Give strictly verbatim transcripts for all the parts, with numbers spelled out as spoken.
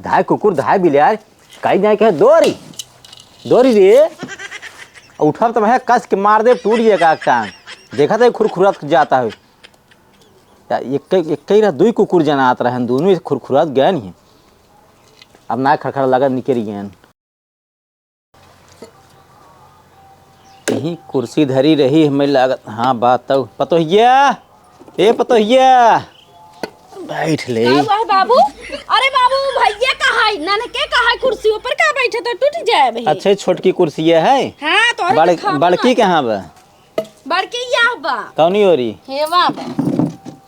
धाय कुकुर, धाय बिलार, काई जाए के है? दोरी, दोरी रे। उठब त मैं कस के मार देब, टूट जाए का टांग। देखा त खुरखुरत जाता है। या एक, एक ही रह, दुई कुकुर जनात रहन, दोनों ही खुरखुरत गए नहीं। अब ना खड़खड़ लगत निकरी गए। यही कुर्सी धरी रही हमें लागत। हाँ, बात तो पतोहिया, ए पतोहिया, बैठ ले। का हुआ है बाबू? अरे बाबू, भैया कहाँ है? ननके कहाँ है? कुर्सी ऊपर का बैठे तो टूट जाए भाई। अच्छा, छोटकी कुर्सी है। हाँ, तो अरे बड़-, खाबो बड़की ना। कहाँ बा? बड़की यह बा। कौनी ओरी? हेवा बा।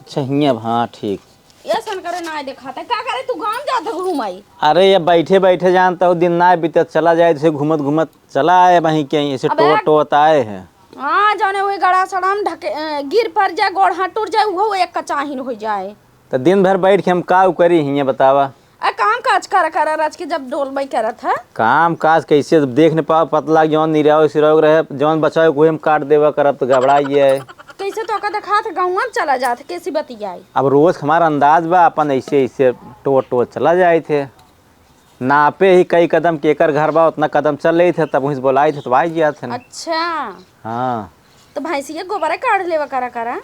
अच्छा, हियाँ बा, हाँ, ठीक। ऐसन करे ना देखाता। का करे तू गाँव जात घूमाई? अरे, ये बैठे बैठे जानता हो, दिन ना बीतत, चला जाए, जैसे घूमत घूमत चला आए वहीं के, ऐसे अबे टोत टोत आए हैं। हाँ, जाने वही गड़ा सड़ाम ढके, अ, गिर पड़ जाए, गोड़ हाथ टूट जाए, वो एक कचाहिन हो जाए। तो दिन भर बैठ के हम का करी हियाँ, बतावा? अ, काम काज कर कर रच के जब डोलबई करत है। काम काज कैसे, जब देख न पाओ, पता लाग जौन निराव सिराव रहे, जौन बचाव कोई हम काट देवा करब, तो घबरा ये है। कैसे तो का देखात गाँव चला जात, कैसी बतियाई? अब रोज हमारा अंदाज बा, अपन ऐसे ऐसे टोत टोत चला जाए थे। नापे ही कई कदम के एकर घर बा, उतना कदम चल रही थे, तब वहीं से बोलाई थे, तो आई गया थे ना। अच्छा। हाँ। तो भैंसिया गोबरा काढ़ लेवा करा करा।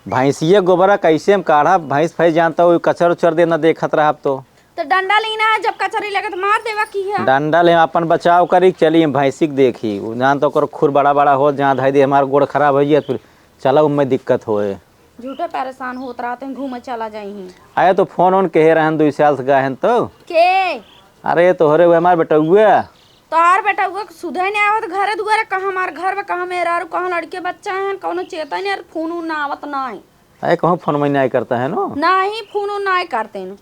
भैंसिया गोबरा कैसे हम काढ़ब? भैंस फैस जानता हो, कचर उचर देना देखत रहब तो। तो डंडा लेना है, जब कचरी लगे तो मार देवा की है। डंडा ले अपन बचाव करी, चली हम भैंसी के देखी। उ जान तो ओकर खुर बड़ा बड़ा हो, जहाँ धाई दे हमार गोड़ खराब हो जाए, फिर चला उनमें दिक्कत होए। झूठे परेशान होत रहते हैं, घूमे चला जाई हैं। अरे तो फोन ओन कहे रहन, दुई साल से गए हैं तो। के? अरे तोहरे वो हमार बेटउआ। तोहार बेटउआ के सुधे नहीं आवत घरे दुआरे, कहाँ हमार घर बा, कहाँ मेहरारू, कहाँ लड़के बच्चा हैं, कौनो चेता नहीं, और फोन उन आवत नहीं। अरे कहूँ फोन में नहीं करता है नो? नहीं, फोन उन नहीं करते हैं।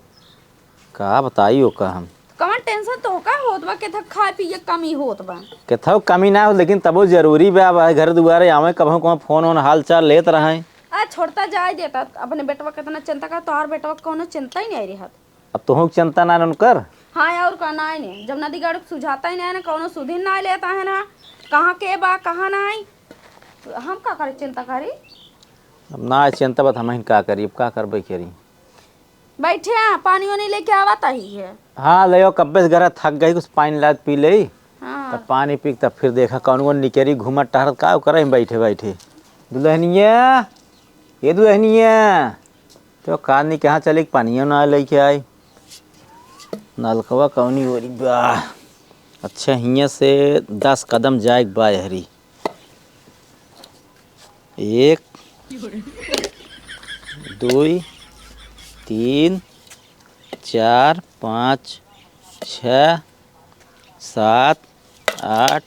का बताई ओका हम? कौन टेंशन तो का होत बा, केथा खाए पिए कमी होत बा? केथाऊ कमी ना हो, लेकिन तबो जरूरी बा, अब घर दुआरे आवे, कबहू कहाँ फोन ओन हाल चाल लेत रहे। आ छोड़ता जाए देता, अपने बेटवा कितना चिंता कर, तोहार बेटवा के कौनो चिंता ही नहीं रहत। अब तोहूँ के चिंता ना उनकर? हाँ, और का ना है ने, जब नदी गाड़ू के सुझाता ही नहीं है ना, कौनो सुधी ना लेता है ना, कहाँ के बा, कहाँ नहीं, हम का करी चिंता करी? अब ना चिंता बा, हम का करी, अब का करबे करी? बैठे, पानी वानी लेके आवत ही है। हाँ, ले आओ, कब्बे से गरा थक गई, कुछ पानी लाद पी ले। हाँ। तब पानी पी के तब फिर देखा कौन कौन निकेरी घूमत टहरत का करे हम बैठे बैठे। दुल्हनिया, ये दुल्हनिया, तो कानी कहाँ चली के पानियो ना लेके आई। नलकवा कौनी ओरी बा। अच्छा, हियाँ से दस कदम जाए के बा हरी। एक, दुई, तीन, चार, पाँच, छः, सात, आठ।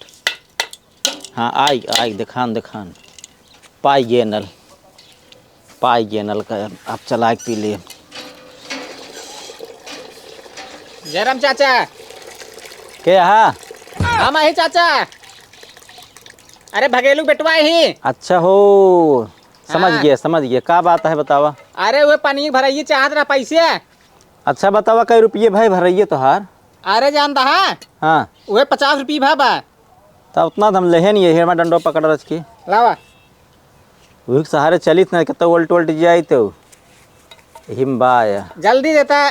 हाँ, आई, आई, देखान, देखान। पाई गे नल, पाई गे नल का, आप चला के पी लिए। जयराम चाचा। के हा? हम आही चाचा। अरे भगेलू बेटवा ही। अच्छा हो, समझ हाँ। गया, समझ गया। का बात है बतावा? अरे वो पानी भराइए चाहत रहा पैसे। अच्छा बतावा, कई रुपये भाई भराइए तोहार? अरे जानता है? हाँ। वह पचास रुपये भा बा। तब उतना तो हम लेहे नहीं है, हेरमा डंडो पकड़ रच के। लावा। वही के सहारे चलित ना, कितना उल्ट उल्ट जाई तो। यही में बा आया। जल्दी देता।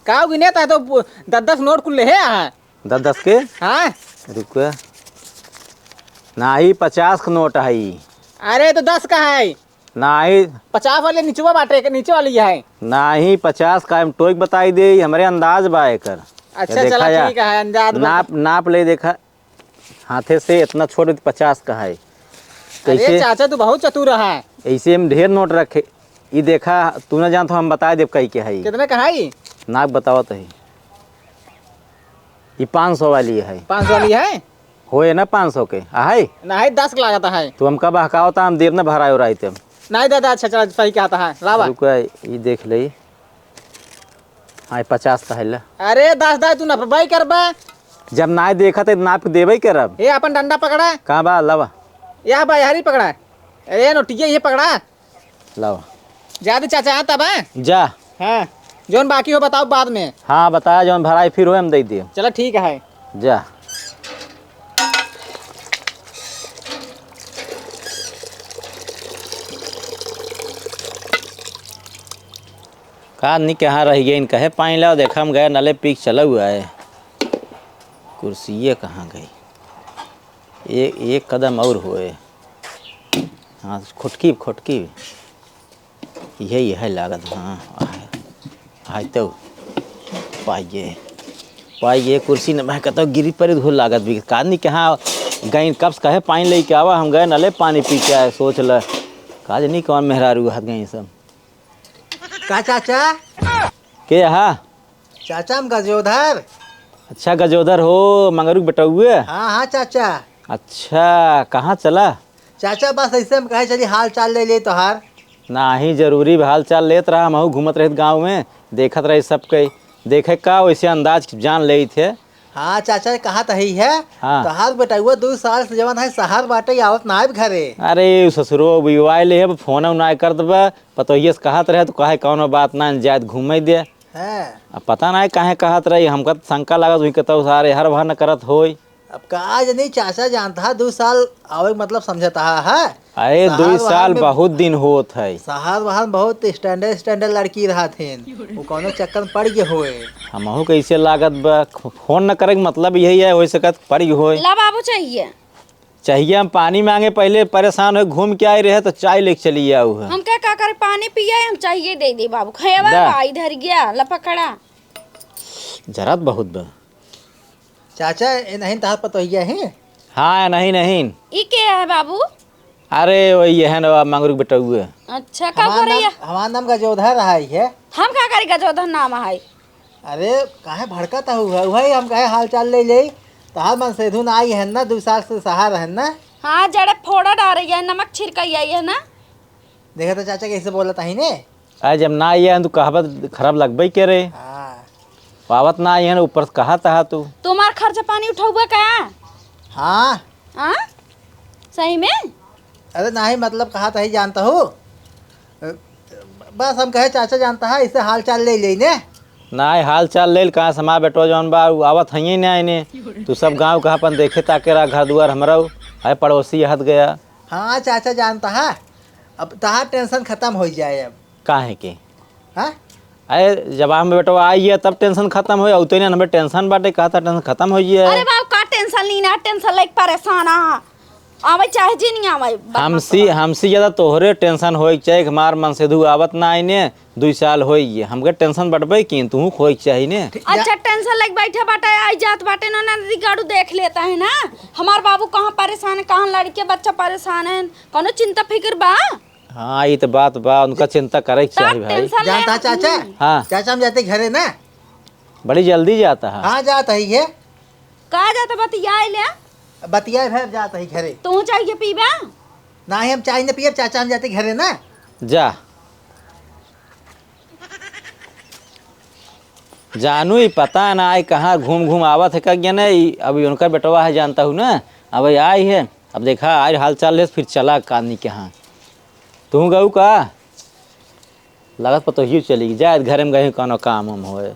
का गिने ता तो दस दस नोट कुल लेहे आ। दस दस के? हाँ। रुक। नाही, पचास के नोट है। अरे तो दस का है। नाही। पचास वाले नीचवा बाटे, के नीचे वाली है। नाही, पचास का हम टोक बताई दे, हमरे अंदाज बा एकर। अच्छा, ये देखा चला, जा। ठीक है, अंदाज बा। नाप, नाप ले, देखा। हाथे से इतना छोट पचास का है। अरे कैसे? चाचा, तू बहुत चतुर है। ऐसे हम ढेर नोट रखे। ई देखा, तू ना जानत हो, हम बताए देब कई के है। कितने का है? नाप बतावत है। ई पाँच सौ वाली है। पाँच सौ वाली है? होए ना पाँच सौ के, आ है? नहीं, दस के लागत है। तू हमका बहकावता, हम देब ना भराए उराए ते। नहीं दादा, अच्छा, चला, सही कहता है, लावा। रुको, ई देख ले। हाँ, ई पचास का है, ले। अरे, दस दाई, तू नपबई करबा। जब नाई देखा, तो नाप के देबई करब। ए, अपन डंडा पकड़ा। कहाँ बा, लावा। या बा, यारी पकड़ा। अरे, नोटिया, ये पकड़ा। लावा। जा दे चाचा, हाँ, तब, हाँ? जा। हाँ, जौन बाकी हो, बताओ बाद में। हाँ, बताया, जौन भराई फिर हो, हम दे दिए। चला, ठीक है। जा। का नी कहाँ रहि गइन, कहे पानी लाओ, देखा हम गए नले पीक चला हुआ है। कुर्सिये कहाँ गई? ए-, एक कदम और होए। हाँ, खुटकी, खुटकी। इहे, इहे लागत, हाँ, आहे। आहे तो। पाइए। पाइए, कुर्सी न मैं कहता गिरी परी धूल लागत भी। का नी कहाँ गइन, कब से कहे पानी लेके आवा, हम गए नले पानी पी के आए, सोच ल। का जनी कौन मेहरारू हाथ गई सब। का चाचा? के हा? चाचा, हम गजोधर। अच्छा, गजोधर हो, मंगरू के बेटउए? हाँ, हाँ, चाचा। अच्छा, कहाँ चला? चाचा, बस ऐसे हम कहे चली, हाल चाल ले ले तोहार। नाही, जरूरी बा, हाल चाल लेत रहा, हमहू घूमत रहित गाँव में, देखत रही सबके। देखे का, वैसे अंदाज जान लेइत है। हाँ, चाचा, कहत हई है, हाँ। तोहार बेटउआ दू साल से जवन है, शहर बाटे, आवत नाइब घरे। अरे, उ ससुरो बिवाए ले है, फोन नाय करत बा, पतोहिए से कहत रहे, तो कहे, "कौनो बात ना, जायत घूमे दे।" हाँ। अब पता नाय काहे कहत रही, हमका त शंका लागत हुई, कहता सारे हर भर न करत होई। अब का जनी चाचा जानत हा, दू साल आवे के मतलब समझत हा, है? अरे, शहर दुई वहर साल में, बहुत दिन होत है। शहर वहर में बहुत standard, standard लड़की रहत हैं, वो कौनो चक्कर में पड़ गए होए। हमहू कैसे लागत बा, ख-, फोन न करे के मतलब यही है, हो सकत पड़ गए होए। ला बाबू चाहिए। चाहिए, हम पानी मांगे, पहले परेशान हो, घूम के आए रहे तो चाय लेके चली आओ है। हम क्या, का करे, पानी पिए, हम चाहिए दे दे बाबू, खेवा दा। बा, इधर गया, ला पकड़ा। जरत बहुत बा। चाचा, ए नहीं तहार पतोहिया है? हाँ, नहीं, नहीं। ई के है बाबू? अरे, वही है ना, मंगरू के बेटउए। अच्छा, का हमार करे नाम, या? हमार नाम गजोधर है, है। हम का करी, गजोधर नाम है? अरे, काहे भड़कत हऊ है? वही हम कहे हाल चाल ले ले। तहार मन सेधु ना आई है ना, दू साल से सहार है ना। हाँ, जड़े फोड़ा डारे है, नमक छिड़काई आई है ना। देखा तो चाचा कैसे बोलत है ने। अरे, जब ना आई है तो कहबा त खराब लगबे करे। हाँ। पावत ना आई है ना, ऊपर से कहा तहा तू। तुम्हार खर्चा पानी उठौबा का? हाँ। हाँ? सही में? अरे नाही, मतलब कहा तही जानता हूँ। बस हम कहे चाचा जानता है, इसे हाल चाल ले ले ने। नाही, हाल चाल ले, कहाँ से हमार बेटवा जौन बा, उ आवत हइये ना आइने। तू सब गाँव का अपन देखे ताके रहा, घर दुआर हमरा उ, है पड़ोसी हद गया। हाँ, चाचा जानता है, अब तहार tension खतम होइ जाए अब। काहे के? हाँ? अरे, जब हम बेटवा आई है, तब tension खतम होई, अउते ने हमें tension बाटे, कहता tension खतम होई है। अरे बाबू, का tension ली ना, tension लेके परेशान आ। आवे चाहे जी नहीं आवे, बकवास हमसी, बा। हमसी ज्यादा तोहरे tension होए के चाहे, हमार मन से धू आवत ना आइने, दुई साल होई गए, हमके tension बटबे की, तू होए के चाही ने। अच्छा, tension लेके बैठे बाटे, आई जात बाटे ना, नदी गाड़ू देख लेता है ना, हमार बाबू कहाँ परेशान है, कहाँ लड़के बच्चा परेशान है, कौनो चिंता फिक्र बा? हाँ, ई त बात बा, उनका चिंता करे के चाही भाई। Tension जानता ले, चाचा? हम्म। हाँ। चाचा, हम जाते घरे ना। बड़ी जल्दी जाता है। हाँ, जात है ये। का जाता, बतियाए ले? बतियाए भर जात है घरे। तू चाहिए पीबा? नाही, हम चाय न पियब, चाचा, हम जाते घरे ना। जा। जानू, ई पता ना आई कहाँ घूम घूम आवत है, का ज्ञाने, ई अभी उनका बेटवा है, जानता हूँ ना, अब आई है, अब देखा, आई हाल चाल ले, फिर चला कानी के यहाँ। तू गऊ का? लगत पतोहियो चली गई, जाए घरे में गई, कौनो काम हम होए।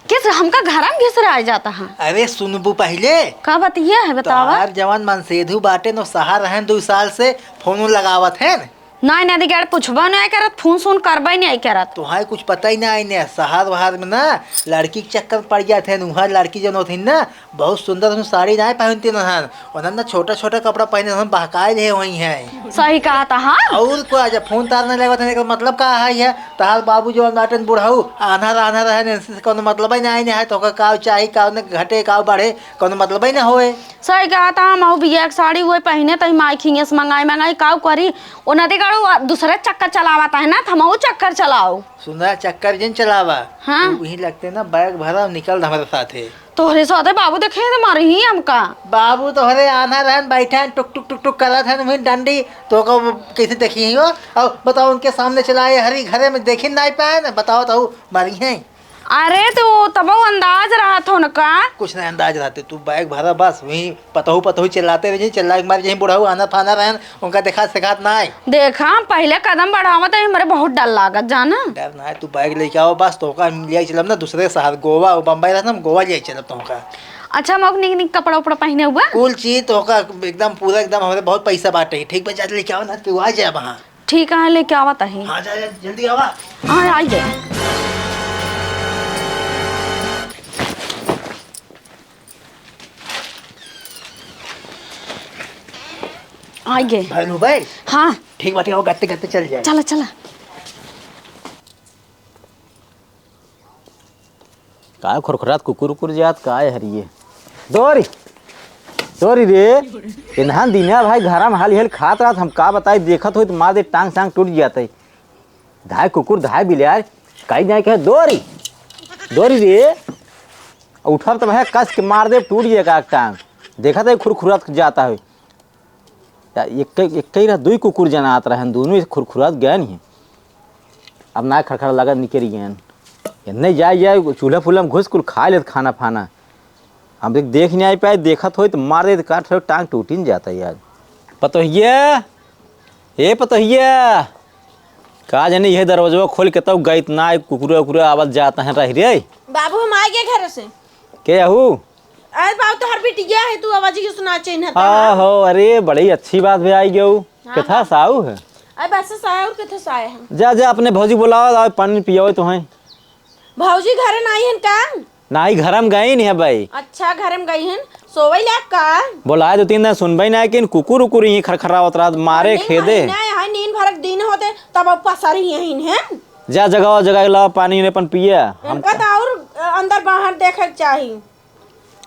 किस हमका घर में घिसराए जाता है? अरे सुनबू पहिले। का बतिया है, बतावा। तोहार जवान मनसेधु बाटे न, सहार रहन दू साल से फोन लगावत है। नाई, नाई, दिगाड़ पूछबा नाई करत, फोन सोन करबा नाई करत। तोहार कुछ पता ही नाई ने, सहार वहार में ना लड़की के चक्कर में पड़ जात है, उहाँ लड़की जन होत है ना, बहुत सुंदर सुंदर साड़ी नाई पहनती न हन, उन्हन ना छोटा छोटा कपड़ा पहने हन, बहकाए रहे वही है। सही कहा था, हाँ। और को आज फोन तार नहीं लगत है, एकर मतलब का है, है? तहार बाबू जो बाटन बुढ़ऊ, आन्हर आन्हर है, इनसे कोनो मतलब ही नाई ने है, तो का चाही, का न घटे, का बढ़े, कोनो मतलब ही ना होए। सही कहा था, हम बिया के साड़ी वही पहने, तही माई खिंगे से मंगाई मंगाई, काऊ करी, ओ नदी गाड़ू दूसरे चक्कर चलावत है ना, त हमहू चक्कर चलाओ। सुना, चक्कर जिन चलावा। हाँ। तू वहीं लगते ना, बैग भरा, निकल हमरे साथे। तोहरे साथे बाबू देखे तो मारी ही हमका। बाबू तोहरे आन्हर रहन, बैठे हैं, टुक टुक टुक टुक करत हैं, वहीं डंडी, तो का वो कैसे देखी ही हो? और बताओ, उनके सामने चलाए हरी घरे में देखी नाई पाए ना, बताओ तो मारी हैं। अरे, तो तब वो अंदाज रहत हो न का? कुछ नहीं अंदाज रहते, तू बैग भरा बस, वहीं पतहू पतहू चिल्लाते रह जाई, चिल्ला के मार जाई, बुढ़ऊ आना फाना रहन, उनका देखा सिखात ना आए। देखा, हम पहले कदम बढ़ावत है, हमरे बहुत डर लागत, जाना। डर ना है, तू बैग लेके आओ बस, तो का हम ले चलब ना दूसरे शहर, गोवा, वो बम्बई रहत ना, हम गोवा ले चलब तो का। अच्छा, मौक निक निक कपड़ा उपड़ा पहने हुआ? कुल चीज तो का एकदम पूरा, एकदम हमरे बहुत पैसा बाटे, ठीक बा, जा लेके आओ ना, तू आ जाए वहाँ। ठीक है, लेके आवत है। हाँ, जा, जा, जल्दी आवा। हाँ, आई गए। आई गए। भाई नु भाई। हाँ। ठीक बाटे, आओ, गत्ते गत्ते चल जाए। चला, चला। का खुरखुरात कुकुर उकुर जात, का है हरिये? दोरी, दोरी रे, इन्हान दिना भाई घरा में हाली हाली खात रहत, हम का बताई, देखत होई त मार दे, टांग सांग टूट जात है। धाय कुकुर, धाय बिलार, कई जाए के दोरी, दोरी रे, उठब त भाई कस के मार दे, टूट जाए का टांग। देखत है खुरखुरात जाता है। या एक, एक ही रह, दुई कुकुर जनात रहन, दोनों खुरखुरात गए नहीं। अब ना खड़खड़ लगा निकल गए। नहीं जाए, जाए चूल्हा फूल्हा में घुस कुल खा लेत खाना फाना। हम देख, देख नहीं आई पाए, देखत होई त मार दे, काट ठो टांग टूटिन जाता यार। पतोहिया, ए पतोहिया, का जाने ये दरवाजा खोल के तब गई त ना, कुकुरा उकुरा आवत जाता है रह रे। बाबू, हम आ गए घर से। के आहू? अरे बाबू, तोहर बिटिया है, तू आवाज ही सुना चाहिए ना हाँ तोहार। हो, अरे बड़ी अच्छी बात भी आई गयो। हाँ, केथा हाँ। साऊ है? अरे बस साय और केथा साय है? जा, जा, अपने भौजी बुलावा, आओ, पानी पियाओ तो हैं। भौजी घरे नाई हन का? नाई, घर में गई नहीं है भाई। अच्छा, घर में गई हन, सोवई लाग का? बोलाए दो तीन दिन सुनबई ना, कि कुकुर उकुर ही खरखरावत रहत, मारे नहीं, खेदे। नहीं, नहीं, नींद भरक दिन होते, तब अब पसर ही हैं। जा, जगावा, जगा के लावा पानी, उन्हें अपन पिया। हम इनका तो और अंदर बाहर देखे के चाही।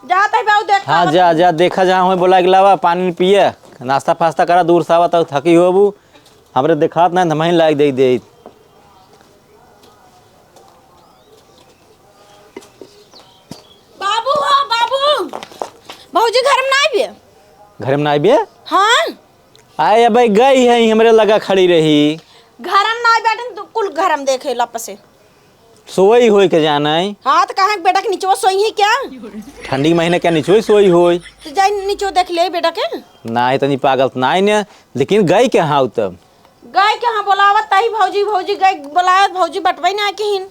जात है बाबू, देखा हाँ, बता। जा, जा, देखा, जहाँ हुए बोला के लावा, पानी पिए, नाश्ता फास्ता करा, दूर से आवा, तब थकी होबू। हमरे देखात नहीं, हम ही लायक दे दे। बाबू हो, बाबू। भौजी घर में ना आइबे? घर में ना आइबे? हाँ। आए, अब गई है, हमरे लगा खड़ी रही। घर में ना आइबे, तू कुल घर में देखे लप से। सोई होई के जाना है। हाँ, तो कहाँ बेटा के निचवा सोई है क्या? ठंडी के महीने क्या निचवे सोई होई? तो जाई निचवा देख ले बेटा के। ना, इतनी पागल तो ना है ने, लेकिन गई के हाँ तब? गई के हाँ बोलावत ताही भौजी, भौजी गई बोलावत, भौजी बटवाई ना किहिन।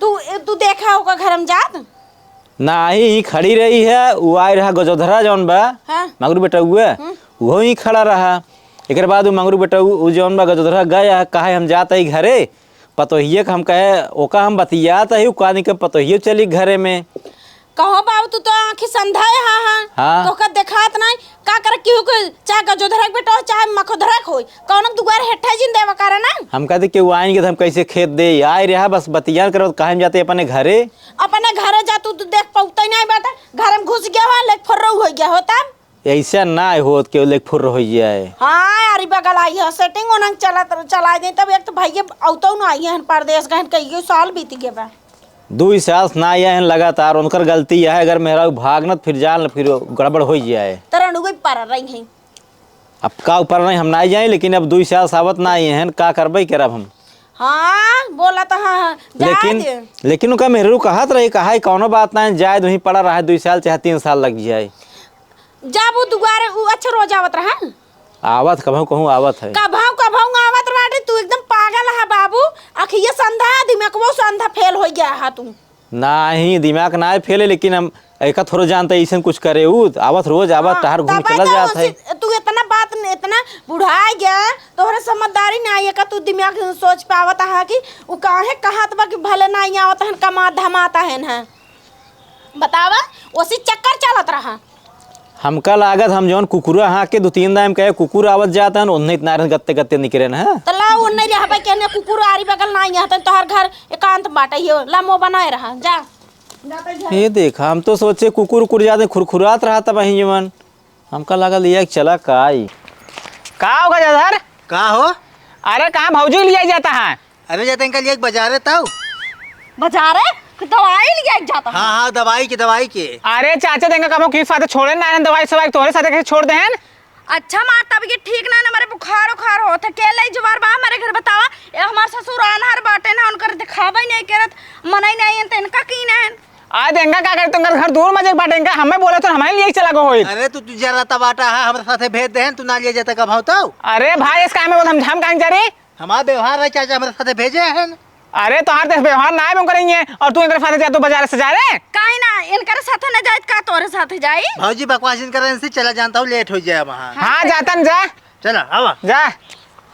तू, तू देखा होगा घर में जात? ना, ही, ही खड़ी रही है, वो आए रहा गजोधरा जौन बा, हाँ। मगरू बेटा हुए, हम्म। वो ही खड़ा रहा। एक बार वो मगरू बेटा उ, उ जौन बा गजोधरा गया, कहा हम जात ही घरे, पतोहिए के हम कहे, ओका हम बतियात ही, उ कहा नहीं के पतोहिए चली घरे में। कहो बाबू, तू तो आँखी संधा है, हाँ, हाँ। हाँ। तोका देखात नहीं, का करे केहू के, चाहे गजोधरा के बेटा हो, चाहे मखोधरा के होई, कौनो दुआर हेठा जिन देवा करे ना। हम कहते केहू आएंगे तो हम कैसे खेत दे, आए रहा बस बतियान करत, काहे हम जाते अपने घरे। अपने घरे जा, तू, तू देख पौते नहीं बाटे, घर में घुस गया हो, लेक फुर्र हो गया हो तब। ऐसा ना होत के लेक फुर्र हो जाए। हाँ, अरे बगल आई है, सेटिंग ओनंग चलत, चला दे तब। एक तो भैया औतो ना आई है, परदेश गहन कई साल बीत गए बा। दुई साल से ना आया है लगातार, उनकर गलती है। अगर मेहरारू भागनत फिर जान फिर गड़बड़ हो जाए। त रंडुए पर रही हैं। अब का ऊपर नहीं हम ना जाए, लेकिन अब दुई साल सावत ना आए हैं, का करबे करब हम। हाँ, बोला तो हाँ, हाँ। जाए लेकिन, दे। लेकिन उनका मेहरू कहत रही, कहा है कौनो बात ना है, जाए दो, वहीं पड़ा रहा दुई साल चाहे तीन साल लग जाए। जब वो दुआरे, वो अच्छा रोज आवत रहा। आवत, कभऊ कहूँ आवत है। कभऊ, कभऊ आवत बाटे, तू एकदम पागल है बाबू। अखिया संधा, दिमागवो संधा, फेल हो गया है तू। नाही, दिमाग ना फेल है, लेकिन हम एका थोड़ो जानते ऐसन कुछ करे। उ आवत रोज आवत, हाँ, टहर घूम तब चला तो जात है। उसी, तू इतना बात न, इतना बुढ़ा गया, तोहरे समझदारी ना आई, एका तू दिमाग से सोच पावत है कि उ काहे कहत बा कि भले ना आवत हन, कमा धमात हन, हैं। बतावा, ओसी चक्कर चलत रहा। हमका लागत हम जौन कुकुरा हाँक के दो तीन दाम कहे कुकुर आवत जात हन, ओन्ने इतना रहन गत्ते गत्ते निकरे न, हैं? त ला ओन्ने रहबे केने कुकुर आरी बगल ना यहाँ तन तोहर घर एकांत बाटे, यो लमो बनाए रहा, जा। जा तै घर। ये देखा, हम तो सोचे कुकुर उकुर जाते खुरखुरात रहा तब अहीं जवन। हमका लागल ये चला का आई। का हो गजोधर? का हो? अरे कहाँ भौजी लिया जाता है? अरे जाते इनका लिए एक बाजारे ताऊ। बाजारे? कि दवाई लिया जाता है? हाँ, हाँ, दवाई के, दवाई के। अरे चाचा, देंगा कबो किस साथे छोड़े ना है दवाई सवाई, तोहरे साथे कैसे छोड़ देहन? अच्छा माँ, तब ये ठीक ना है ना, मेरे बुखार उखार होत है। के ले जुबार बा मेरे घर बतावा? ए हमार ससुर आनहर बाटे ना, उनकर दिखावे नहीं करत, मनई नहीं है, तो इनका की ना है? आ देंगा का करे, तुमका घर दूर मजे बाटे, इनका हमें बोले तो हमें लिए चला गो होई। अरे तू, तू जरा तबाटा है, हमारे साथे भेज देहन, तू ना लिए जाता कब हो तो। अरे भाई, इसका हमें बोल, हम, हम कहाँ जा रहे? हमार व्यवहार है चाचा, हमरे साथे भेजे हैं। अरे तोहार तो व्यवहार ना है, हम करेंगे। और तू इनकर साथे जा, तू बाजार से जा रे। काहे ना, इनकर साथे ना जाए, का तोरे साथे जाई? भौजी बकवास जिन करे, इनसे चला जानता हूँ, लेट हो जाए वहाँ। हाँ, जातन जा। चला, आवा। जा।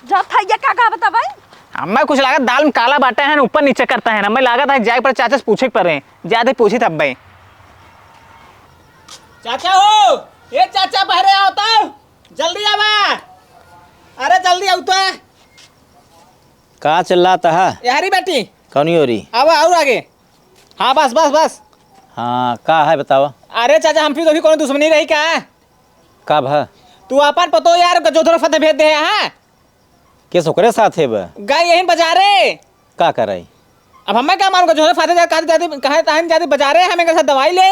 जा, थैया का, का बता भाई? अम्मा, कुछ लागत दाल में काला बाटे है ना, ऊपर नीचे करता है ना। मैं लागत है जाए पर चाचा से पूछे के पड़े। जाते पूछी तब भाई। चाचा हो, ए चाचा, बहरे आओ तो, जल्दी आवा। अरे जल्दी आओ तो। का चिल्लात है? यारी बेटी। कौनी ओरी? आवा, और आगे। हाँ, बस, बस, बस। हाँ, का है बतावा? अरे चाचा, हम फिर तो भी कोनो दुश्मनी रही का? का भा? तू आपन पतो यार गजोधर फतेह भेज दे, हाँ? केस ओकरे साथे बा? गए यहीं बजारे। का कराई? अब हमें का मालूम, गजोधर फतेह जा, कहाँ जाते, कहाँ तहाँ जाते बजारे, हमें के साथ दवाई ले।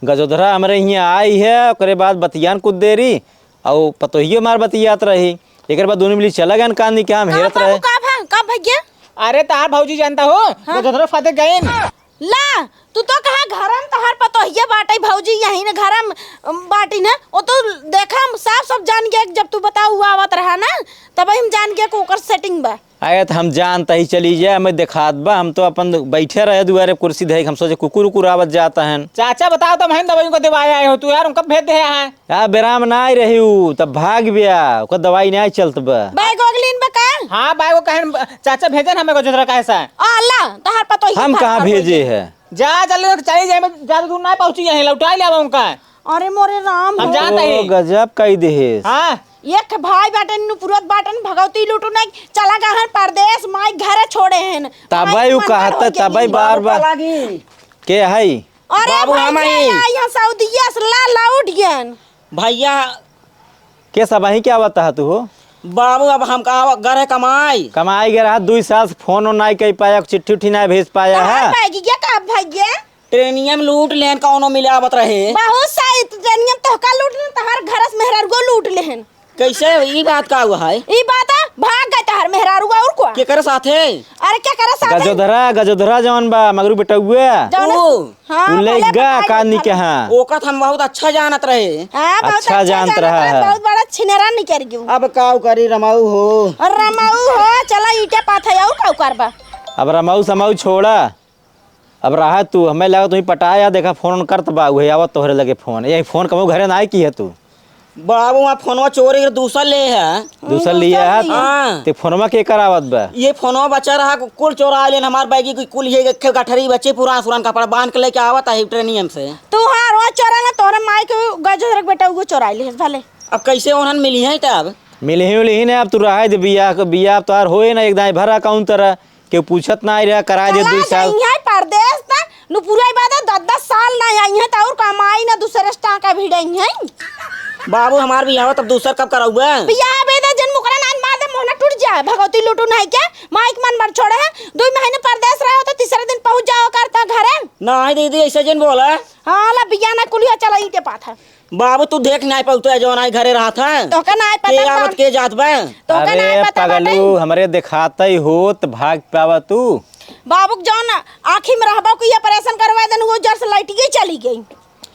गजोधरा हमरे हियाँ आई है, ओकरे बाद बतियान कुछ देरी, अउ पतोहियो मार बतियात रही। एकर बाद दुनू मिली चला गए कांदी के, हम का हेरत बाबू, रहे। का भा, का भैया? अरे तार भौजी जानता हो, हाँ? गजोधरा फतेह गए न। ला, तू तो कहा घर में तहार पतोहिया बाटे भौजी, यही न घर में, अम, बाटी न। वो तो देखा, हम साफ साफ जान गया, जब तू बताऊ हुआ आवत रहा ना, तब हम जान गया कि ओकर setting बा। अरे त हम जानता ही चली जाए, हमें देखात बा, हम तो अपन बैठे रहे दुआरे कुर्सी धइ के, हम सोचे कुकुर उकुर आवत जाता है। चाचा बताओ तो, हम दवाई को देवाए आए हो तू यार, उनका भेज दे है। का बेराम ना आई रही उ, तब भाग बिया, ओकर दवाई ना चलत बा। बैग वैग लीन बा का? हाँ, बैग वो कहन, चाचा भेजन हमें को जोधरा कहे सा। आ, ला, तहार पतोही हम भाग कहाँ भाग भेजे होई। है? जा, जल्दी से चली जाए, ज्यादा दूर ना पहुँची है, लौटा ले आवा उनका। अरे मोरे राम हम हो। जात ओ, ही। गजब कई देहेस। हाँ। एक भाई बाटन, नु पुरत बाटन, भगवती लूटू नहीं, चला गहन परदेस, माई घरे छोड़े हैं। तबई उ कहत, तबई बार बार। के हई? अरे बाबू, भाई, हम के आई। ला, यहाँ सऊदिया से ला, लौट गयन। भैया। के सब अहीं के आवत ह तू हो? बाबू, अब हम का घर है कमाई। कमाई गए रहा, दुई साल से फोन ओन नाई कई पाया, चिट्ठी उट्ठी नाई भेज पाया कहाँ है। पाएगी ये का भैया? ट्रेनिया में लूट लेन, कौनो मिलावत रहे। बहुत सही, ट्रेनिया में तोहका लूट लेन, तोहर घर से मेहरारुओ लूट लेन। कैसे? ई बात का हुआ है? ई बात है, भाग गए तोहर मेहरारू और को। केकरे साथे? अरे केकरे साथे? गजोधरा, गजोधरा जौन बा, मगरू बेटउए। जौन ओ। हाँ, उ ले भले गा बताई कानी के भले। हाँ। ओका त हम बहुत अच्छा जानत रहे। हाँ, बहुत अच्छा अच्छा जानत जानत रहा रहे, है। बहुत बड़ा छिनेरा निकर गयो। अब काउ करी रमाऊ हो। और रमाऊ हो, चला ईंटे पाथे और काउ करबा। अब रमाऊ समाऊ छोड़ा। अब रहा तू, हमें लगा तू ही पटाया, देखा फोन करत बा, उहे आवत तोहरे लगे फोन। यही फोन कबो घरे ना आई की है तू? बाबू, वहाँ फोनवा चोरी के दूसर ले है। दूसर लिया है? दूसर लिया। हाँ। ते फोनवा के करावत बा? ये फोनवा बचा रहा, कुल चोरा लेन हमार बैगी की, कुल ये एक गठरी बचे, पुरान सुरान कपड़ा बांध के लेके आवत है ट्रेनियम से। तू हाँ, रोज चोरा ना, तोहरे माई के गजोधर के बेटा उगो चोरा ले भले। अब कैसे ओनहन मिली है तब? मिली ही, मिली ही ना, अब तू रहा दे बियाह, बियाह अब तोहार होए ना, एक दाई भरा कौन तरह। केहू पूछत ना आई रहा, कराए दे चला दुई साल। जाइहैं परदेस त, नु पूरा ई बात है, दस दस साल ना आइहैं त और कमाई ना दूसरे से टाका भिड़इहैं। बाबू, हमार बियाह तब दूसर कब करउबे? बियाह बेदा जन मुकरा नान मार दे, मोहना टूट जाए, भगवती लूटू नहीं के, माइक मन मर छोड़े है, दुई महीने परदेस रहे हो तो तीसरे दिन पहुँच जाओ करता घरे। नहीं दीदी, ऐसे जन बोला। हाँ, ला बियाह ना कुलिया चला ईंटे पाथा। बाबू, तू देख नाई पाउत है, जौन आई घरे रहत है। तोहका नाई पता के बा। आवत, के जात बा? तोहका अरे नाई पता पगलू, बाटे। हमरे देखात ही होत भाग पावा तू। बाबू के जौन आँखी में रहबा को ये ऑपरेशन करवा देन, वो जर से लाइट गई, चली गई।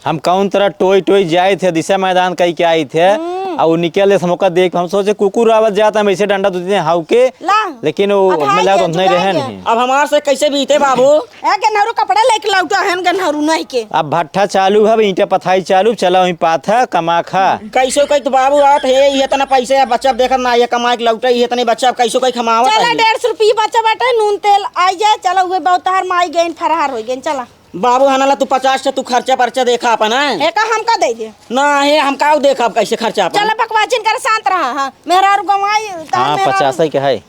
हम कौन तरह टोई टोई जाए थे, दिशा मैदान कही के आई थे, हम्म। और निकले से मौका देख, हम सोचे कुकुर आवत जाता, हम ऐसे डंडा दो दिन हाउ के, ला। लेकिन वो अब हमें भाग लगा गया, तो नहीं जुड़ा रहे गया। नहीं। अब हमार से कैसे बीते बाबू? ए, गन्हरु कपड़ा लेके लौटा हन, गन्हरु नहीं के। अब भट्ठा चालू है, अब ईंटा पथाई चालू, चला वहीं पाथा, कमा खा। कैसे कही तो बाबू आवत है, ये इतना पैसे अब बच्चा देखत ना, ये कमाए के लौटे, ये इतने बच्चा अब कैसे कही कमावत चला, है? डेढ़ सौ रुपये बच्चा बाटे, नून तेल आई जाए, चला, उहे बहुत तहार माई गइन, फरार हो गइन, चला। बाबू हनला तू पचास से तू खर्चा पर्चा देखा अपन, हैं? एका हमका दे दे। ना, हे हम का देखब कैसे खर्चा अपन? चला बकवाचिन कर, शांत रहा, हाँ। मेहरारू गंवाई, तहार हाँ, मेहरारू पचास ही के है।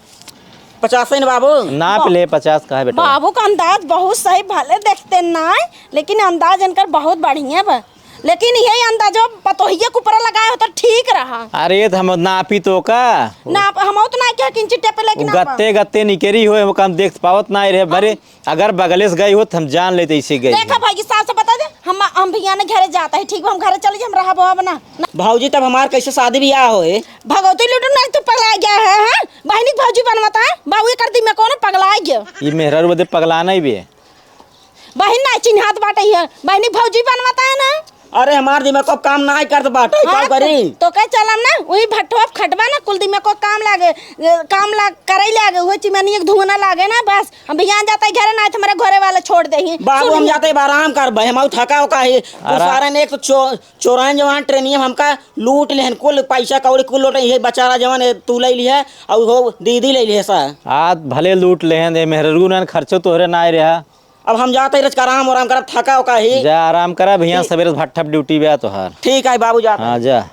पचास ही ना बाबू? नाप बा-, ले, पचास का है बेटा। बाबू का अंदाज बहुत सही, भले देखते ना, लेकिन अंदाज इनकर बहुत बढ़िया बा। लेकिन यही अंदाजो पतोहिए के ऊपर लगाए हो तो ठीक रहा। अरे, तो हम नापी तो का? नाप, हम उतना क्या किंची टेप लेके वो नापा? गत्ते, गत्ते निकरी होए, वो काम देख पावत ना रहे। बरे, हाँ। अगर बगले से गई हो तो हम जान लेते इसे गई देखा हो। भाई, सास से बता दे, हम, हम भैया ने घरे जाता है, ठीक बा, हम घरे चले जाए, हम रहब अब ना। ना। भौजी, तब हमार कैसे शादी ब्याह होए? भगवती लूटू नहीं, तू पगला गया है, हैं? बहिनी के भौजी बनवता है, बाबू ये कर दी, मैं कौन पगला गया? ये मेहरारू बदे पगलाना ही बे। बहिन ना चिन्हात बाटे है, बहिनी भौजी बनवता है ना। अरे, हमार दिमाग को काम नाहीं करत बाटे, का हाँ, करी? तो, तो कहे चलम ना, वही भट्ठवा पे खटबा ना, कुल दिमाग को काम लागे, ए, काम लाग, करे लागे, उहे चिमनिया के धुआं ना लागे ना, बस। हम बिहान जाते ही घरे, ना तो हमारे घरे वाले छोड़ देही। बाबू, सुन हम ले। जाते ही आराम करबे, हम आऊ थका उका ही। कुल आराम। सारे ने एक तो चो-, चोराइन जवान ट्रेनिया में हमका लूट लेहन, कुल पैसा कौड़ी कुल लूट, ये बेचारा जवान ए, तू ले लिहे, और हो दीदी ले लिहे सा। आज भले लूट लेहन, ए मेहररू नन खर्चो तोहरे ना आए रहा। अब हम जाते ही रच के आराम, आराम करब, थका उका ही। जा आराम करा, भैया ठीक। सवेरे भट्ठा पे ड्यूटी बा तोहार। ठीक है बाबू, जाते हाँ, हैं। जा।